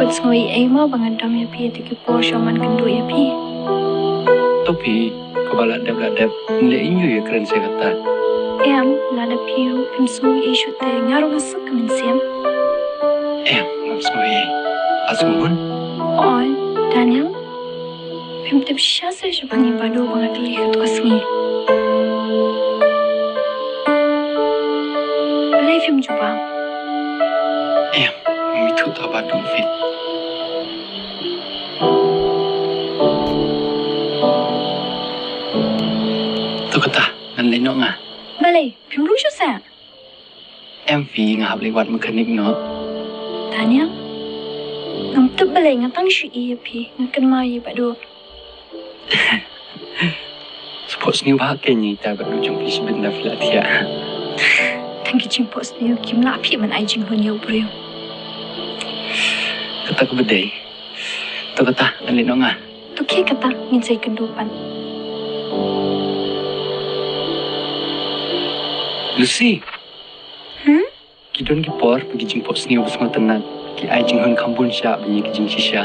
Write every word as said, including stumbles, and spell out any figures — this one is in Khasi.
Wat sngew ei ei mo ba nga dom ïa phi ïa ki por sha man kynduh ïa phi. To phi, kaba la dep la dep, ngi leh ïa ïu ïa kren sa kata. Em, lada phi ruh phim sngew ei ei shuh te nga ruh nga suk ka mynsiem. Em, ngam sngew ei ei. Ïa sngew hun. Oi, Daniel. Phim tip shisha seh shaphang i Bah Duh ba nga kylli katto ka sngi. Balei phim jubab? Em, ngam ithuh tang Bah Duh fit. To kata, ngan leit noh nga. Balei, phim rung shuh seh? Em phi, nga hap leit wad mechanic noh. Daniel, ngam tip balei nga tang shu ïeit ïa phi, nga kynmaw ïa i Bah Duh. Shu phohsniew bha kein ïa i Bah Duh jong phi shibun da phi la thiah. Tang ki jingphohsniew kim lah phi ban ai jinghun ïa u briew. Kata kaba dei. To kata, ngan leit noh nga. To khie kata, ngin sa ïakynduh pat. Lucy. Hmm? Ki don ki por ba ki jingphohsniew ba sngewtynnat ki ai jinghun kham bun shah ban ïa ki jingshisha.